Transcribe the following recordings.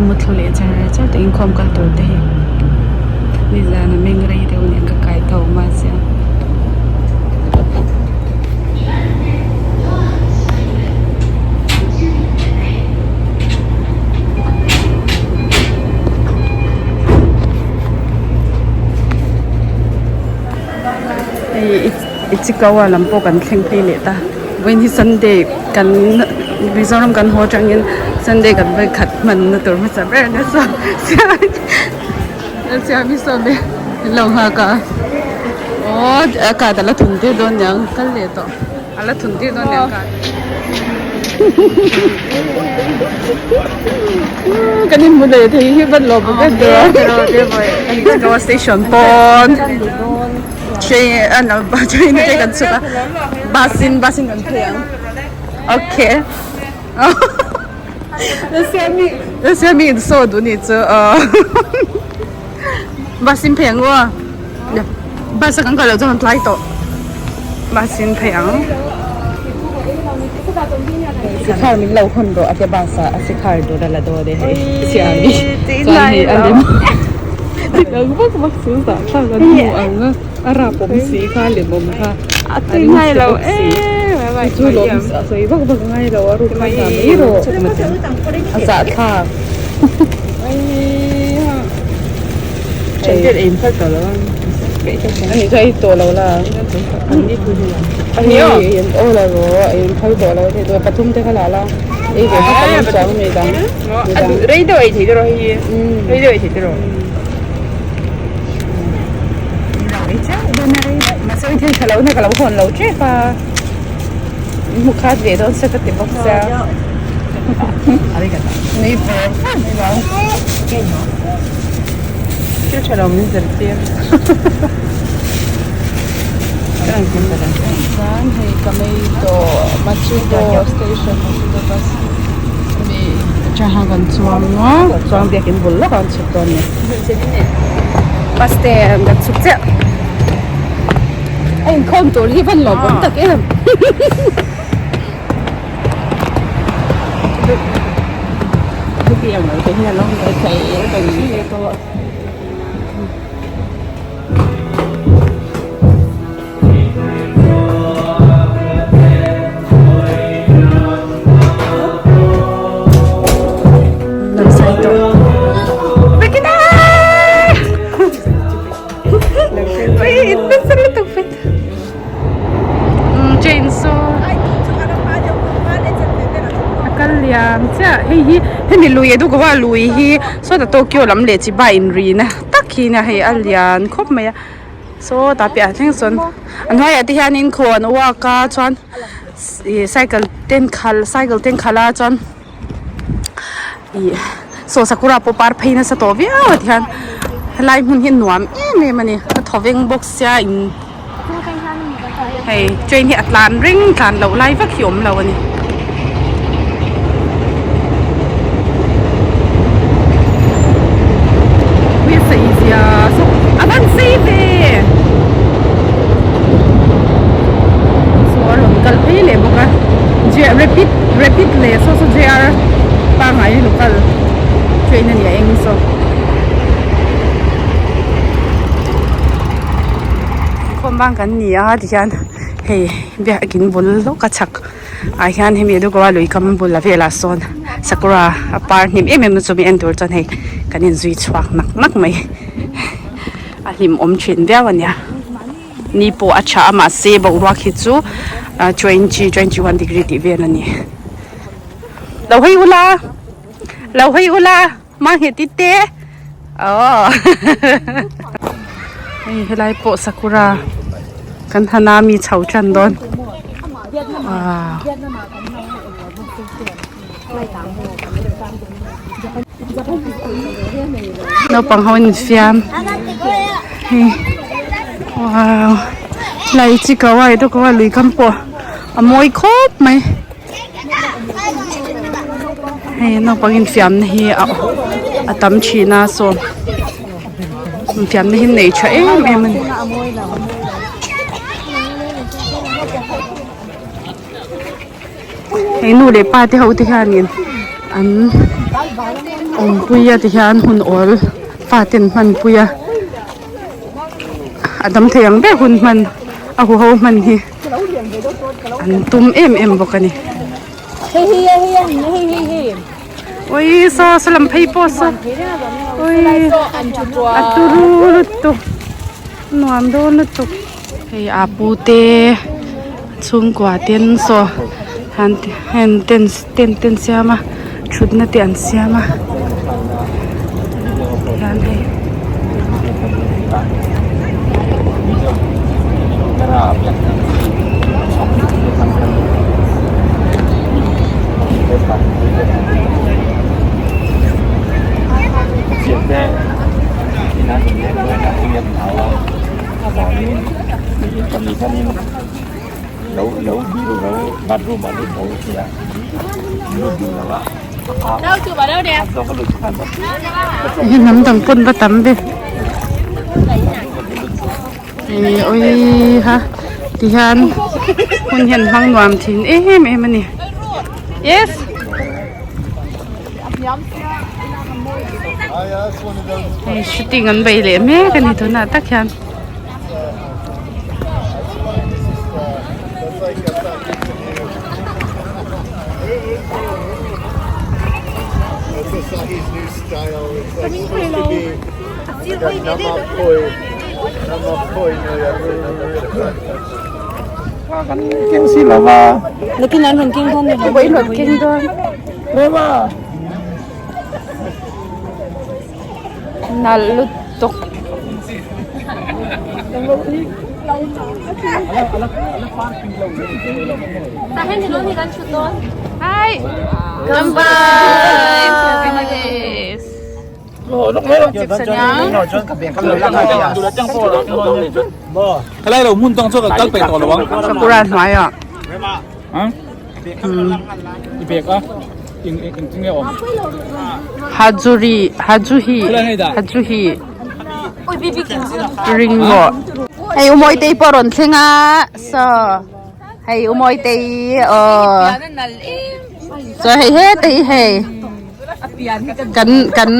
A muthlu leh char char tawh inkhawm kal tur te hi nizan a meng rei deuh aniang ka kai tho mahse a. Hei Ichikawa lam pawh kan thleng phei leh ta vawiin hi Sunday kan Mizoram kan haw atangin Sunday kan vawi khat hmanna tur hmasa ber a nia siam hi sawm e an lo nghak a aw a card a la thun tir dawn niang kal leh tawh a la thun tir dawn niang card kan inhmu leh thei hi van lawm ber tur a Ichikawa station pawn. Train a lo train te kan chhuk a bus in bus in kan phei ang okay Siami Siami in saw duh nih chu aw bus in phei ang aw bus a kan kal loh chuan kan tlai tawh bus in phei ang sikhar min lo hawn rawh a tia bus ah a sikhar tur a la dawn e hei Siami chuan hei a lem. Ang vak vak chu zah thlak an hmu ang a, a rap awm si kha lem awm kha a ring chhe bawk si chu lawm a sawi vak vak ngai lo a ruk kha zah mai rawh a zah thlak ani chu a ei tawh lo la ani aw la rawh a in phal tawh lo a thei pathum te kha la la ei ve vak ang chuang mai dang. Rei deuh ei thei te rawh hei hi rei deuh ei thei te rawh. Mahse ui thil tha lo na ka lo hawn lo tep a hmu khat ve dawn se ka ti bawk sia nui ve fur mai lo thil tha lo min zir tir chuan hei Kameito Matsudo station Matsudo bus mi atanga kan chuang a chuang biakin bul lawkah an chhuk dawn a ni bus te an kan chhuk chiah a inkhawm tur hi van lawm awm tak em. Hei hi hemi lui Edogawa lui hi sawtah Tokyo lam leh Chiba inrina tak hi nia hei a lian khawp mai a. Saw tah piahah thleng sawn a hnuaiah te hianin khaw an walk a chuan ih cycle ten khalh cycle ten khalh a chuan ih saw sakura pawh par phei nasa tawh viau a tihian helai hmun hi nuam em em a ni a thawveng bawk sia in hei train hi a tlan reng tlan loh lai vek hi a awm lo a ni. A van sei ve saw a rawn kal phei leh bawk a rapid rapid leh saw saw JR pangngai a lo kal train a ni a eng saw. Khawm bang kan ni a tihian hei biakin bul lawk a chhak. Ah hian hemi Dukawa lui kam bul a velah sawn sakura a par hnim em em na chu mi en tur chuan hei kan inzui chhuak nak nak mai a hlim awm thin viau a nia ni pawh a tha a mahse boruak hi chu 20 21 degree tih vel a ni lo hawi ula lo hawi ula mahni ti te aw hei helai pawh sakura kan hanami chho tan dawn wow naupang ho in fiam hei wow lai chi ko a etu ko a lui kam pawh a mawi khawp mai. Hei naupang infiamna hi a a tam thin a saw infiamna hi nei tha em em a ni. Hei nu leh pa te ho te hianin. An awmpui a tihian hun awl faten hmanpui a a dam thei ang ber hun hman a huho hman hi an tum em em bawk a ni. Ui saw saw lam phei pawh saw ui a turu lutuk nuam dawn lutuk hei a pu te chhungkua ten saw han hen ten tent te an siam a thutna te an siam a tihian hei. Hei hnam dang pawn va tam ve ih awii ha ti hian hun hian hmang nuam thin em em a ni yes. Hei shooting an bei leh mek a ni tunah tak hian. Nalh lutuk. Hi. Kampai. Sakura hnuai ah. Hajuri Hajuhi Hajuhi ringo hei u Mawitei pawh a rawn thleng a saw hei u Mawitei aw chuan hei hetah hi hei kan kan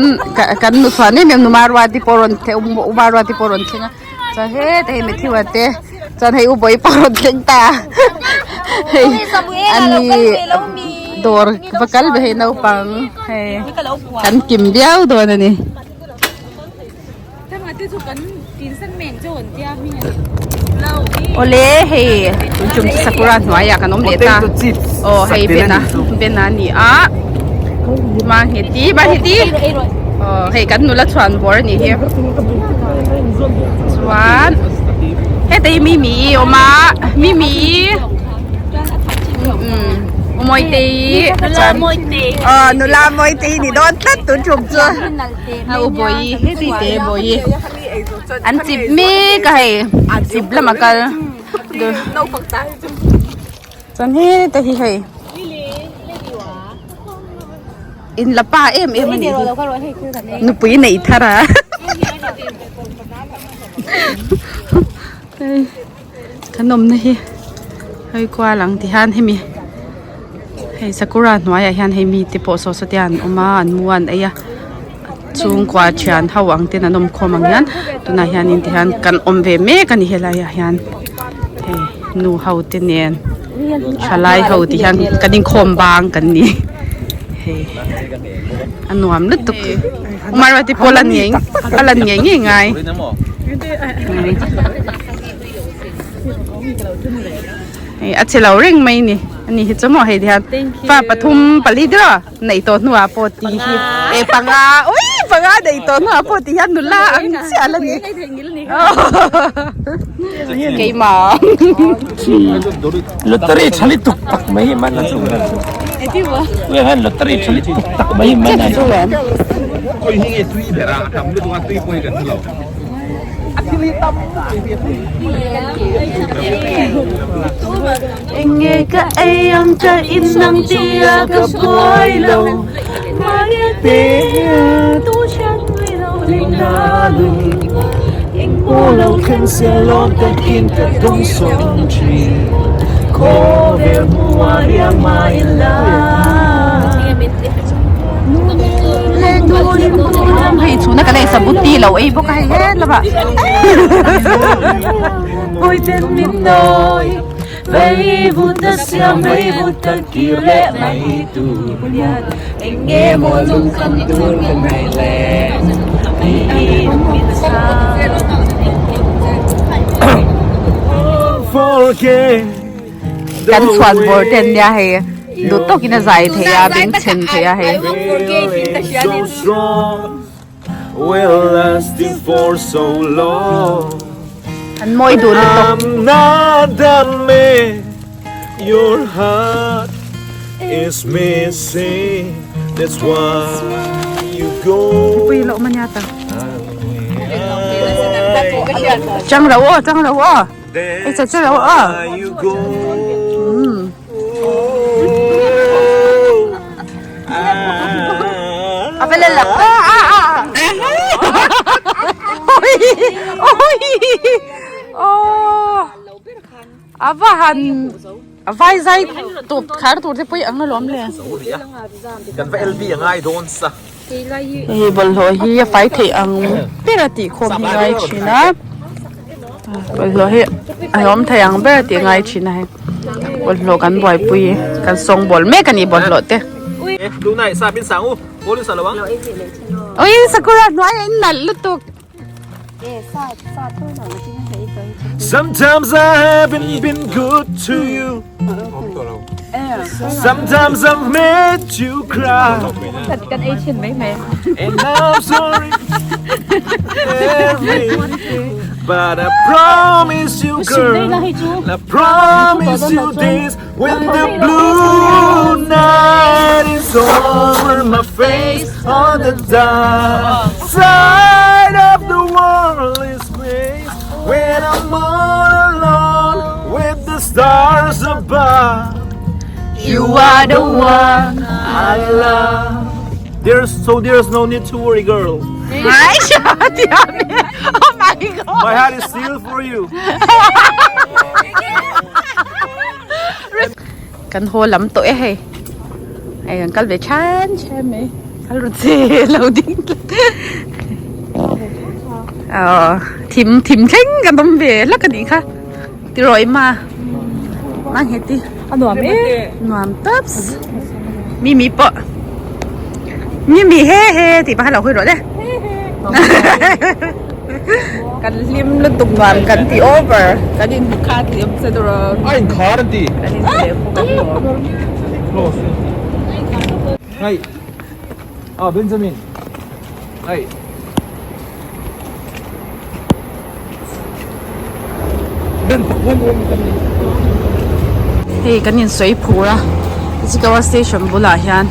kan nu chhuan em em nu Maruati pawh a rawn thleng u Maruati pawh a rawn thleng a. Chuan heta hei Matthew a te chuan hei u Bawi pawh rawn thleng ta hei ani dawr va kal ve hei naupang hei kan kim viau dawn a ni. Awle hei tun tum chu sakura hnuaiah kan awm leh ta aw hei bena bena a ni a Mangheti Mangheti aw hei kan nula chhuan bawr a nih hi. Chuan heta hi Mimi i awm a Mimi umm Mawitei chuan aw nula Mawitei ni dawn tlat tun tum chu a u Bawihi heti te Bawihi an chip mek a hei chip lama kal chuan heta hi hei. In la pa em em a nih hi nupui neih thar a hei kan awmna hi hei kual ang ti hian hemi hei sakura hnuaiah hian hei mite pawh saw saw te an awm a an mu a an ei a chhungkua thian ho ang ten an awm khawm ang hian tunah hianin ti hian kan awm ve mek a ni helai ah hian hei nu ho te nen thalai ho ti hian kan inkhawm bang kan ni hei a nuam lutuk Umarati pawh a la ngei a la ngei ngei ngai. Hei a che lo reng mai ni ani hi chu maw hei ti hian fa pathum pali deuh a. Neih tawh hnuah pawh tih hi e panga ui panga neih tawh hnuah pawh tih hian nula ang chiah la ni keimah lottery thali tuk tak mai hi man a chu ui han lottery thali tuk tak mai hi man a chu oi hi nge tui ber a tam lutuk a tui pawh hi kan hmu lo Eng nge ka ei ang ka in ang tia ka buai lo mahni te tu hriat mai lo ling na lung eng pawh lo thleng se lawm takin ka dawng sawm thin khawvel hmuh a riang mai la. lo ei bawk a hei he lamah Kan chhuan bawr te an nia hei duh tawkin a zai thei a bengchhen thei a hei. An mawi duh lutuk. Pui loh mania ta. Chang lo aw chang lo aw. Ei che che lo aw. A va la Oi oi oh a va han a vai zai tawp khar tur te pawh ang alawm le. Kan va LB a ngai dawn sa. Hei bawlhhlawh hi a fai theih ang ber a tih khawm hi ngai thin a bawlhhlawh hi a awm thei ang ber a tih ngai thin a hei bawlhhlawh kan buaipui kan sawngbawl mek a ni bawlhhlawh te. Ui sakura hnuaiah in nalh lutuk. Sometimes I haven't been good to you Sometimes I've made you cry And I'm sorry everything But I promise you girl I promise you this When the blue night is over my face On the dark side of the world is place When I'm all alone with the stars above You are the one I love There's so there's no need to worry girl Oh my god My heart is still for you Kan haw lam tawh e hei hei kan kal ve than than mai kal ru che lo ding tlat aw thim thim thleng kan awm ve hlak a nih kha tiraw Emma Mangheti a nuam e nuam taps Mimi pawh Mimi he he tih pah kha lo hawi rawh le Kan hlim lutuk nuam kan ti over kan inhmu kha tih awm che tur a. A inkhar an ti. Kan inhmu bawk ang lawm. Close. Hey. Ah Benjamin. Hey. Ben Hei kan insawi phur a Ichikawa station bulah hian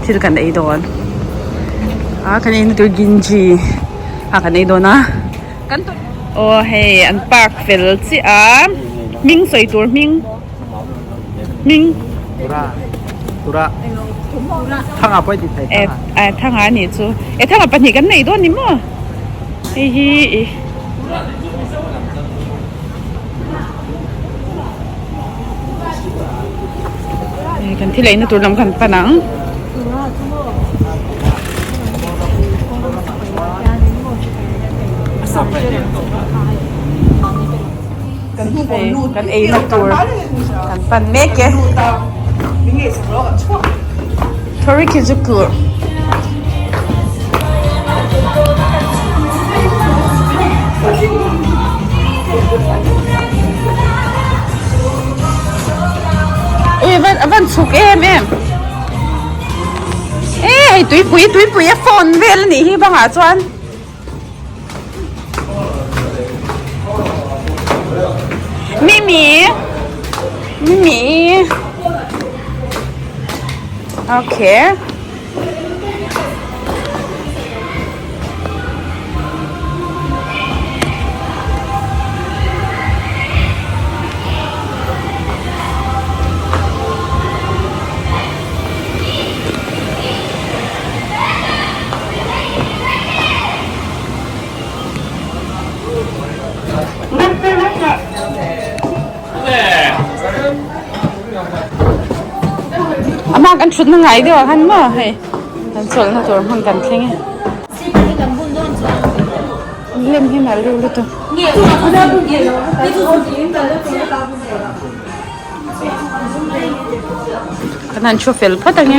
thil kan ei dawn a kan ei na tur ginji a kan ei dawn a kan aw hei an park fel chiah a hming sawi tur hming hming tura tura thanga pawh ti thei e thanga a nih chu e thanga pahnih kan nei dawn ni maw hei hi ih Kan thil eina tur lam kan pan ang. Kan eina tur kan pan mek e. Torikizuku. Ui a van a van chhuk em em e hei tuipui tuipui a phone vel a nih hi bangah chuan. Mimi Mimi Okay. A hma kan thutna ngai deuh ah khan maw hei kan chawlhna tur hmun kan thleng e. Lem hi nalh deuh lutuk. Kan han thu fel phawt ang e.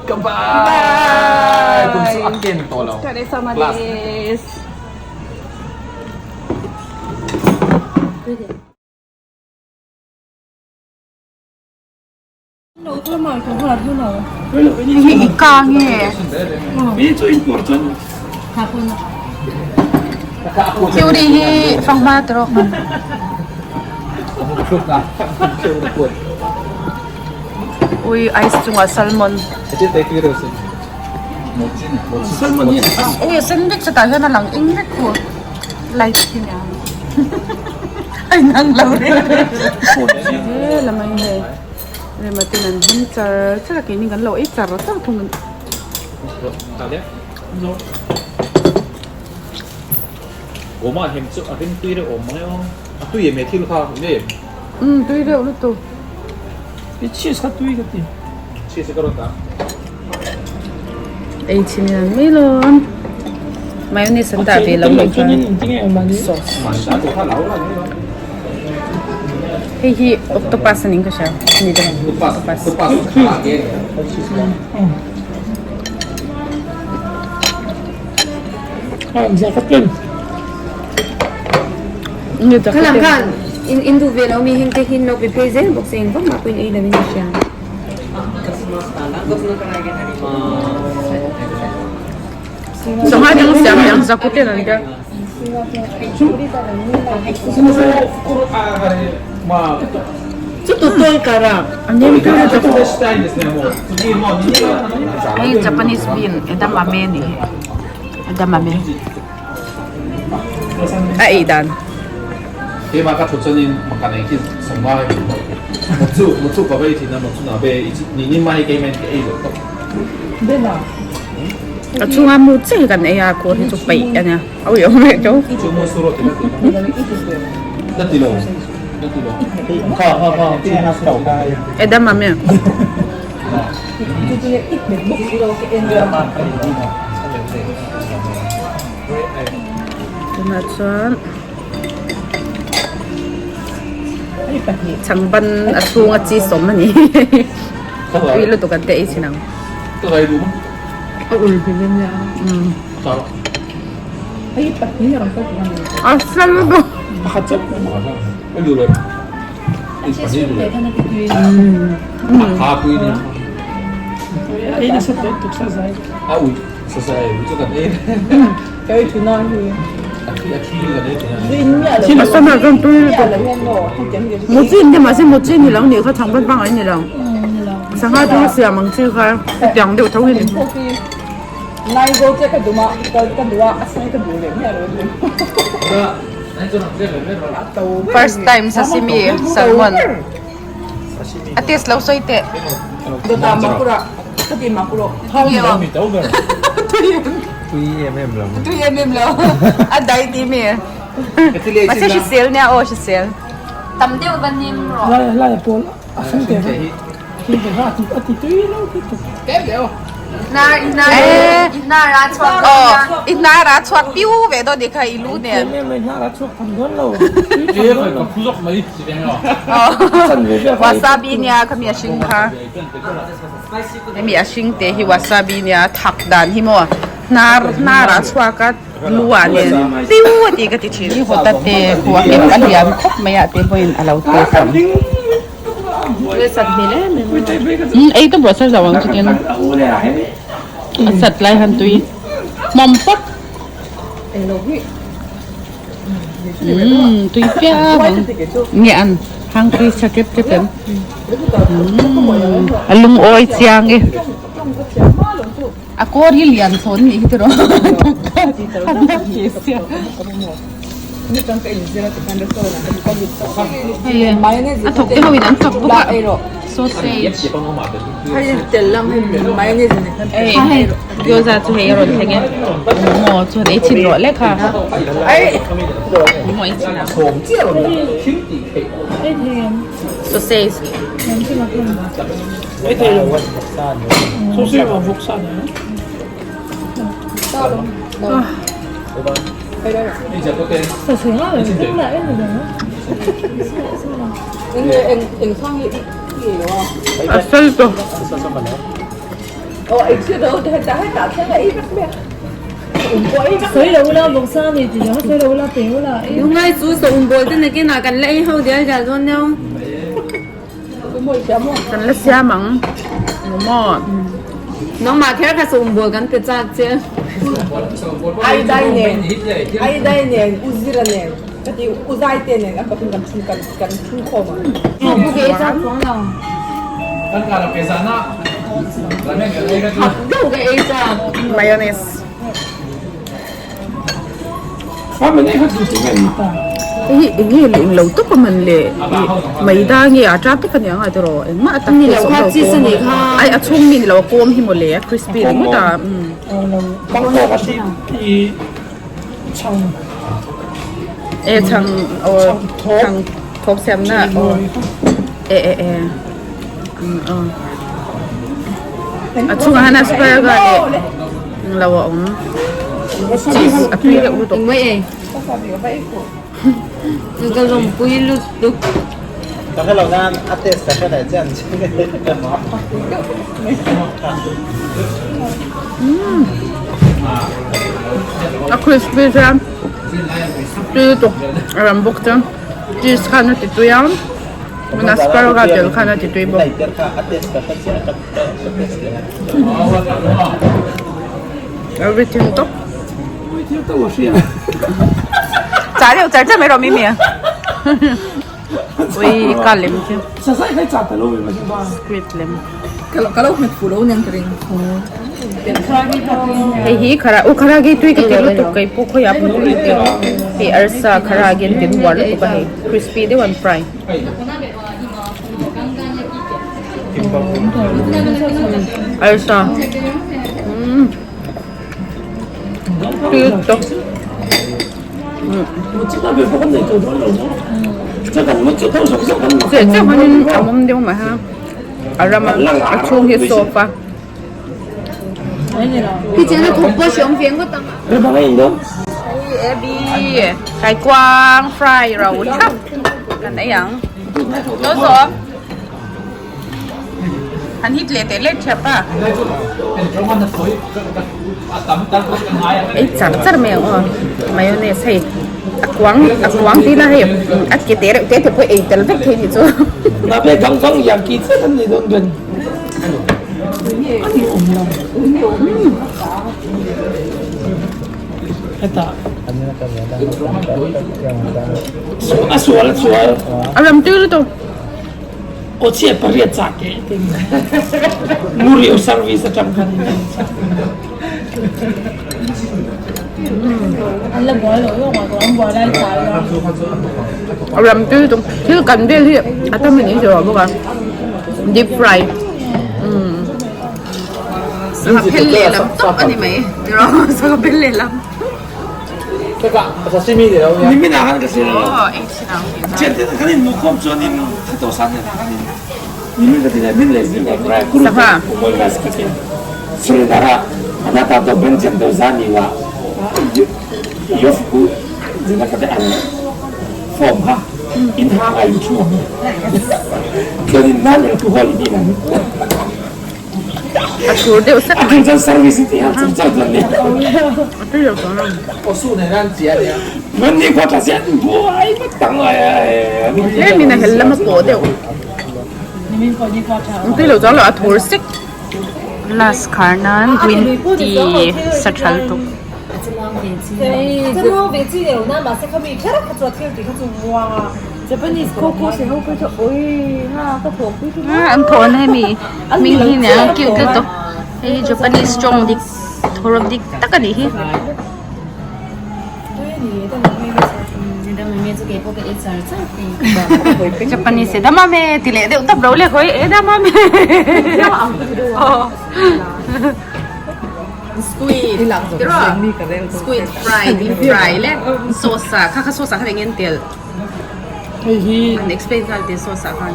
Goodbye. Hei i ka nge? Theory hi fanghma tawk. Ui ice chungah salmon. Ui a sen vek chutah hian a lang eng vek khu light hi nia a inang lo reng reng he lamah hian hei rema ten an hmang char char a keini kan lo ei char char thung a ni umm tui deuh lutuk. Ei chhin hian mai lo a mayonnaise an dah ve lo mai kha sauce hei hi octopus a ning ka hria ni te octopus Khalam khan in in duh ve lo mi heng te hi lo pe phei zel bawk se engvak mah pawhin ei lovin ka hria. Sangha dang siam hi ang zakut in an tia. Hei Japanese bean edamame a ni hi edamame. A ei dan. A chhunga mu chiah hi kan ei a kawr hi chu paih a nia a ui awm reh tho. Edamame. Tunah chuan chhangban a chhunga cheese awm a ni tui lutuk an te ei thin ang a fel lutuk Mochi an ti mahse mochi ni lo nih kha chhangban pangngai ni lo sangha chu a siam ang chi kha hetiang deuh tho hi ni. First time sashimi salmon a taste lo sawi teh. Tui em em lo a dai ti mi mahse hrisel nia aw hrisel. Tam deuh va nim rawh. I hnar a chhuak piu ve dawn nih kha i lu nen. Wasabi nia khami a hring kha. Hemi a hring te hi wasabi nia thak dan hi maw hnar hnar a chhuak a lu ah nen piu a tih ka ti thin. Hotate khu a hlim a lian khawp mai a te pawhin a lo test ang. Ei ta buah sar zau ang chutin a sat lai han tui hmawm pawp tui piap ang nge an hang tui tha tep tep em a lungawi chiang e a kawr hi lian thawn nih hi tiraw A thawk te ho in an fak bawk a sausage hei gyoza chu hei a rawn thleng e momo chuan ei chhin rawh lek a momo ei chhin ang sausage A fel tawh. Kan la siam ang maw. Nangmah kher kha saum bawl kan pe chak che. Ai dai nen ai dai nen u zira nen ka ti u zai te nen a pathum kan chhung kan kan chhung khawm ang. Mayonnaise. Hei hi eng nge le englo tawp a man le ih maida nge a ṭa tawp a nia ngai tawh engmah a tak Ni lo kha cheese a nih kha. Ai a chhung mi ni lo a kawm hi mawle a crispy ringawt a umm. E chhang aw chhang thawk siamna aw e e e umm aw a chhungah hian asparagus leh englo a awm cheese a tui deuh lutuk. Engmah e chu ka lawmpui lutuk. A crispy chuan tui lutuk a ram bawk chuan cheese khan a ti tui a chuan asparagus tel khan a ti tui bawk. Everything top. Char deuh char char mai rawh mimi. Ui ka lem khi. Squid lem. Hei hi khara u kharagi tui ka ti lutuk kei pawh khawiah pawh tui ka ti hei arsa kharagi an ti uar lutuk a hei crispy deuh an fry. Arsa umm tui lutuk. Cheh cheh hanin a awm deuh mai ha a ram a a chhung hi soap a. Hei Abby kaikuang fry ro thap kan ei ang. Dawzawm. An hit leh teh let ṭhep a. Ei char char mai ang aw mayonnaise hei a kuang a kuang tih ila hei a ke te reuh te te pawh ei tel vek thei ni chu. A ram tui lutuk. Aw chiah pariat chak e tin Murio service atang khan Ram tui lutuk thil kan vel hi a tam in zir bawk a deep fry sangha phel lehlam tawp a ni mai sangha phel lehlam. Nimin ah khan ka hria lo. Thiante kan in hmuh khawm chuan in khato san nen ah khan in nimin ka ti leh min leh zing leh Brian Guru te Umoi Mas ka ti Suridara anata to Benjamin do zani wa Yofuku zina ka te an form kha in hang a in thu ang chuan in nan alcohol in in ang. A thur deuh sek mai. A service ti hal char char chuan ni. A tui lo chuang lo. Nan ni khua tha sian buai vat tang ai ai. Tlem in a hel lam a pawh deuh. A tui lo chuang lo a thur sek. Last khar nan green tea sa thal tuk. An thawn hemi hming hi nia cute lutuk hei hi Japanese tawng dik thawrawp dik tak a nih hi. Japanese edamame ti leh deuh tawp lo le khawi edamame squid squid fry deep fry le sauce ah kha kha sauce ah khan eng nge an telh. Hei hi an explain nghal teh sauce ah khan.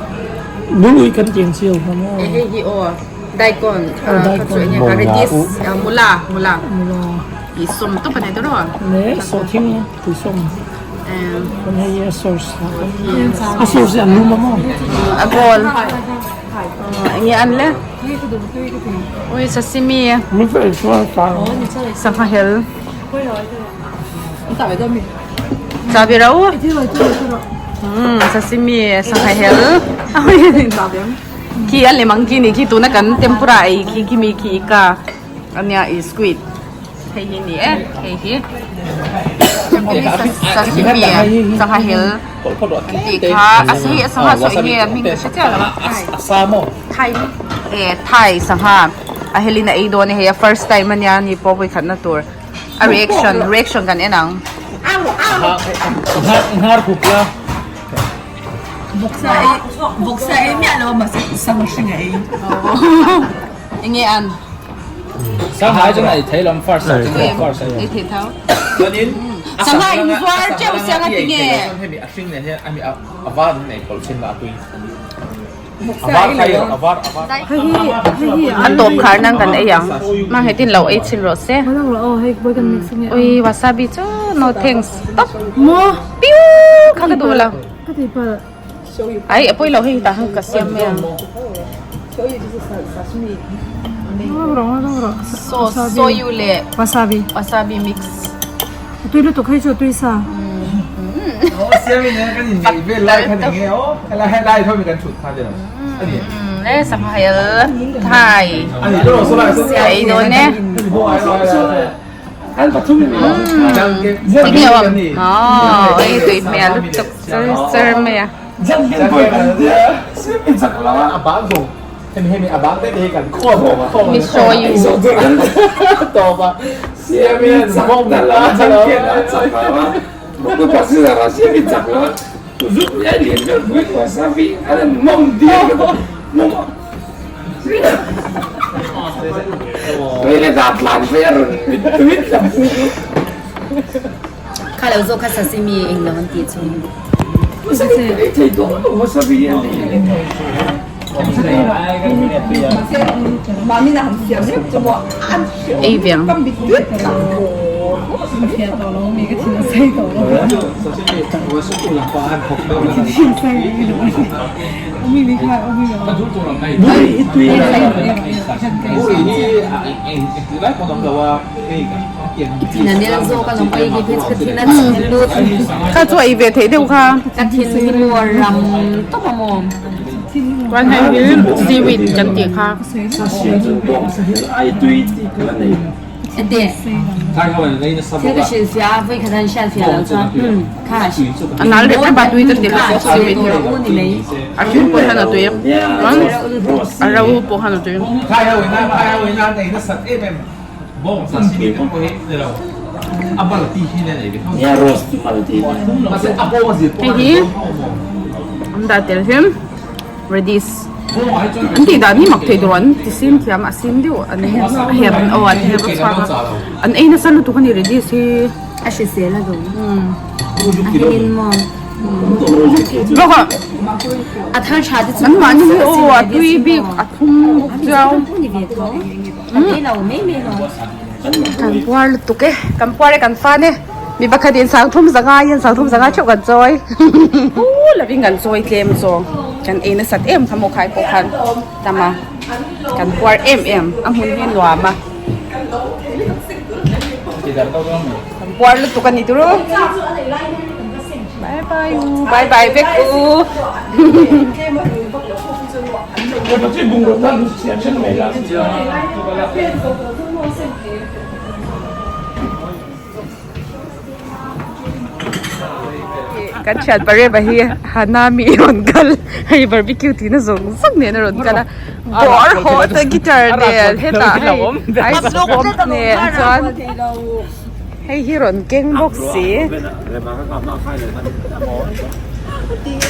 Bului kan tih ang chi ho kha maw? Hei hi aw daikon kha chu eng nge kha radish mula mula. Mula. Puisawm tawp a ni tawh rawh. Le sawhthing puisawm. Kan hei a source a source hi an lum a maw? A goal. Enge an le? Ui sashimi. Min fel chuan sang. Sangha hel. Chabi ro. Sashimi sangha hel. Khi an lem ang khi ni khi tuna kan tempura ei khi khi mi khi ka ania i squid hei hi ni e hei hi sashimi sangha hel an tih kha a hei a sangha sawi nge a hming ka hre chiah lo thai e thai sangha a helin a ei dawn a hei a first time ania ni pawh vawikhatna tur a reaction reaction kan en ang. Vawksa ei vawksa ei miah lo a mahse sangha hring a ei. Enge an? Sangha hi chuan a ei thei lo first ah chuan first a ei thei tho. Chuanin sangha in zuar teuh siang a ti nge? Hemi a hring nen hian ami a var in ei pawlh thin la a tui. A var khai a var a var. A tawp khar nan kan ei ang. Mang hetin lo ei chhin rawh se. Ui wasabi chu no thanks top. Piu kha ka duh lo. Ai a pawi lo hei tah khan ka siam mai ang. Sauce soyu leh wasabi wasabi mix. Tui lutuk hei chu tui sa. Le sangha hel thai ei dawn e. Tinge awm aww ei tui hmel lutuk char char mai a. Mi sawi Kha lo zawk kha sashimi eng lo an tih chu. Ei viang. Kha chu ei ve theih deuh kha. Chuan hei hi seaweed kan tih kha. A nal rep rep a tui ka ti lo seaweed hi. A hring pawh hian a tui chuan a ro pawh khan a tui. Hei hi an dah tel hian radish an tih dan hi mak thei tur an ti sim thiam a sim deuh an a her aw an her a chhuak a an ei nasa lutuk a ni radish hi a hrisel a zawng a hlim maw bawk a a thar tha te chu an mahni hi aw a tui bik a thum bawk chiau. Kan puar lutuk e, kan puar e kan fan e, mi pakhat in sang thum zanga in sang thum zanga theuh kan chawi hu lovin kan chawi tlem zawng kan ei nasat em kha maw khai pawh khan tam a kan puar em em a hmun hi a nuam a kan puar lutuk a ni turu bye bye u bye bye vek u. Kan thian pareva hi Hanami i rawn kal hei barbecue tihna zawng zawng nen a rawn kal a bawr haw te guitar nen hetah hei ice pop nen chuan hei hi rawn keng bawk si.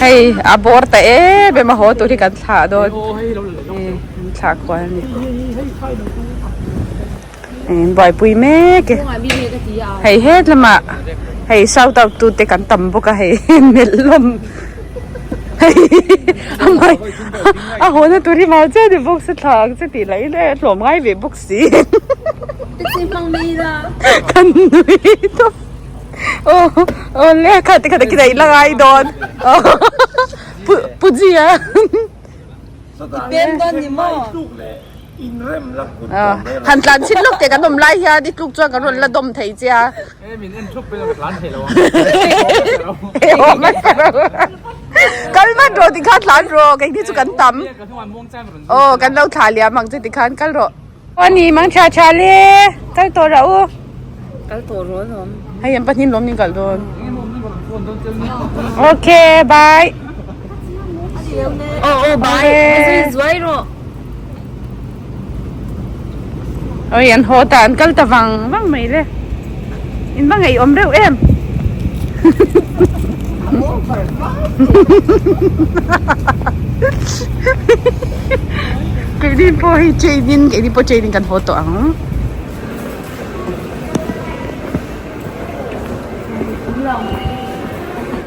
Hei a bawr ta em em a haw tur hi kan thlah dawn hei an thlah kual a ni in buaipui mek e hei het lamah hei shout out tu te kan tam bawk a hei melh hlawm hei a a haw na tur hi mau chiah ni bawk se thla ang che tih lah in e a tlawm ngai ve bawk si. Taxi hmang mai ila. Kan nui tawp. Aw aw le kha ti kha ti ila ngai dawn. Pu pu ji a. Pem dawn ni maw? Han tlan chhin lawk teh kan awm lai hian i tluk chuan kan rawn la dawm thei che a. Kal vat rawh tikhan tlan rawh keini chu kan tam. Aw kan lo thlah liam ang che tikhan kal rawh. Aw ni mang tha tha le kal tawh rawh u. Kal tawh rawh alawm. Hei an pahnih lawm ni kal dawn. Okay bye. Aw aw bye. Zui zuai rawh. Oi an haw ta an kal ta vang vang mai le. In va ngaihawm reuh em. Keini pawh hei train in keini pawh train in kan haw tawh ang.